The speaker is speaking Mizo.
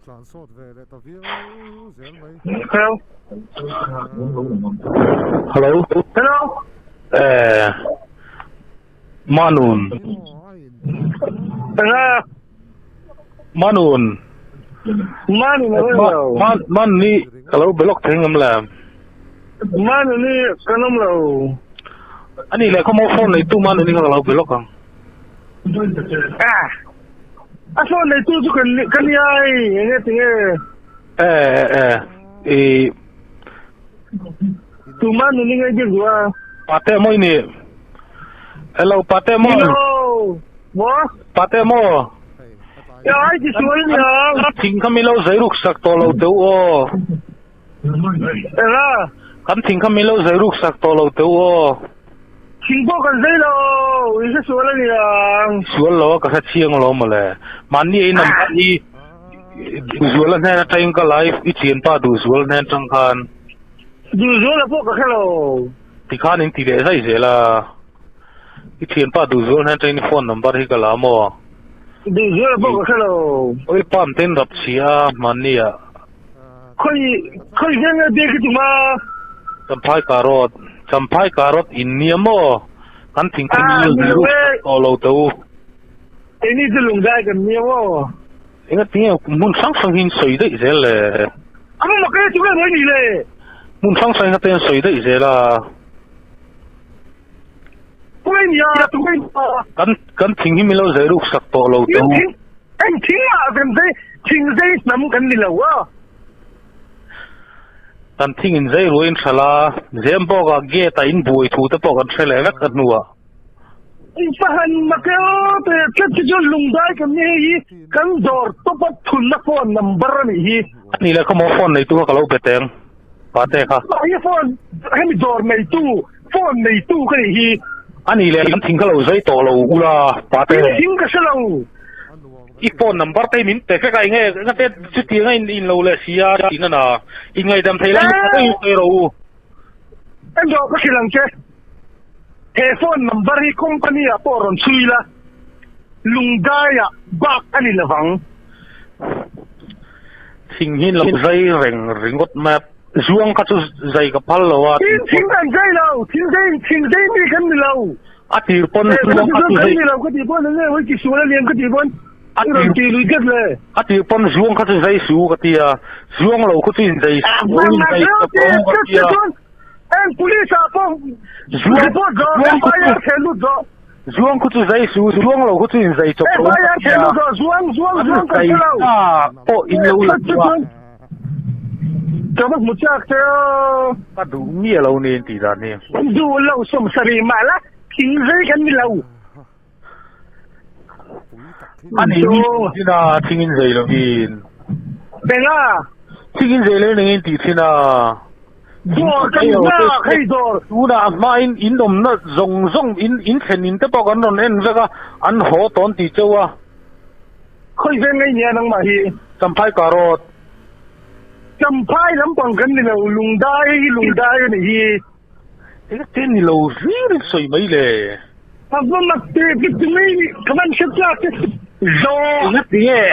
Hello. Hello. Hello. Eh. Manun. Tanga. Manun. Manun a lo. Man man ni ka lo belok thei ngam le. Manun ni kan awm lo. Ani le khaw phone nei tu manun ni ka lo belok ang. Ah. A phone nei tu chu kan kan ni ai enge tinge. Eh eh i Tu manun ni ngai bik wa. Pate moi ni. Hello pate mo. Hello. Mo. Pate mo. Ya ai ti sual ni ang. Thing kha mi lo zai ruk sak to lo teu o. Ela. Kan thing kha mi lo zai ruk sak to lo teu o. Thing pawh kan zai lo. I hre sual a ni ang. Sual lo ka hre chiang lo mawle. Mahni ei nam hi duhzual a hnen atangin ka live i thianpa duhzual hnen atang khan. Duhzual a pawh ka hre lo. Tikhan in ti leh zai zel a. I thianpa duhzual hnen atangin i phone number hi ka la maw? Duhzual a pawh ka hre lo. Oil palm te in rap chhia a mahni ah. Khawi khawi vel nge biak i tum a? Champhai carrot Champhai carrot in nia maw? Kan thingthi Ah, ni ni lo ru e. tawh lo teh u. Keini chu lungdai kan nia maw? Enga tinge hmun hrang hrang hi in sawi daih zel le? A va mak e, chu nge mawi ni le? Hmun hrang hrang hi te in sawi daih zel a. Tu nge nia, tu nge nia? Kan kan thing hi min lo zai ruk sak tawh lo teh u. Thing eng thing ah kan zai thing zai hnam kan ni lo a. Kan thing in zai ruai in hralh a, zem bawk ah gate ah in buai thu te pawh kan hre leh vek a hnuah. Pahan makeo te tlat chu chuan lungdai kan ni hei hi kan dawr top a thunna phone number a nih hi. Ani leh khawmaw phone neitu kha ka lo be teng pate kha. Mahni phone hemi dawr neitu phone neitu ka nih hi. Ani leh kan thing kha lo zai tawh lo ula pate. Thing thing ka hre lo. I phone number te min pe vek a enge engate chutiang a in lo leh si a tih na na in ngaihdam thei lai in sawi rawh u. Engdawh ka hrilh ang che. He phone number hi company ah pawh rawn chhui la, Lungdai ah bak a ni lovang. Thing hi lo zai reng ringawt mai a, zuang kha chu zai ka phal lo a. Tin thing an zai lo, thing zai thing zai mi kan ni lo. A tir pawn zuang kha chu zai. Kan ni lo ka tih pawn enge hawi ti sual a lian ka tih pawn a rawn ti lui tlat le. A tir pawn zuang kha chu zai su ka ti a, zuang lo kha chu in zai su in zai ka ti a. Eng police ah pawh report zawh FIR theh lut zawh. Zuang khu chu zai su, zuang lo khu chu in zai chawp lo. FIR theh lut zawh, zuang zuang zuang kan hre lo. Pawh in lo la chu a. Ka va hmu chak che aw. Ka duh miah lo ni in tih dan hi. Duh lo sawmsarih mah la thing zai kan ni lo. A ni mi thin a, thing in zai lovin. Benga. Thing in zai lo in engin tih thin a. Dawr kan nghak hei dawr. Tunah a hma in in awmna zawng zawng in in thlen in te pawh kan rawn en vek a, an haw tawn tih chauh a. Khawi veng ngei nia nangmah hi. Champhai carrot. Champhai lampang kan ni lo, lungdai hi lungdai a nih hi. Eng te ni lo hlir in sawi mai le. A va mak te te ti mai ni ka van hre tlak te zawh. Enga tinge.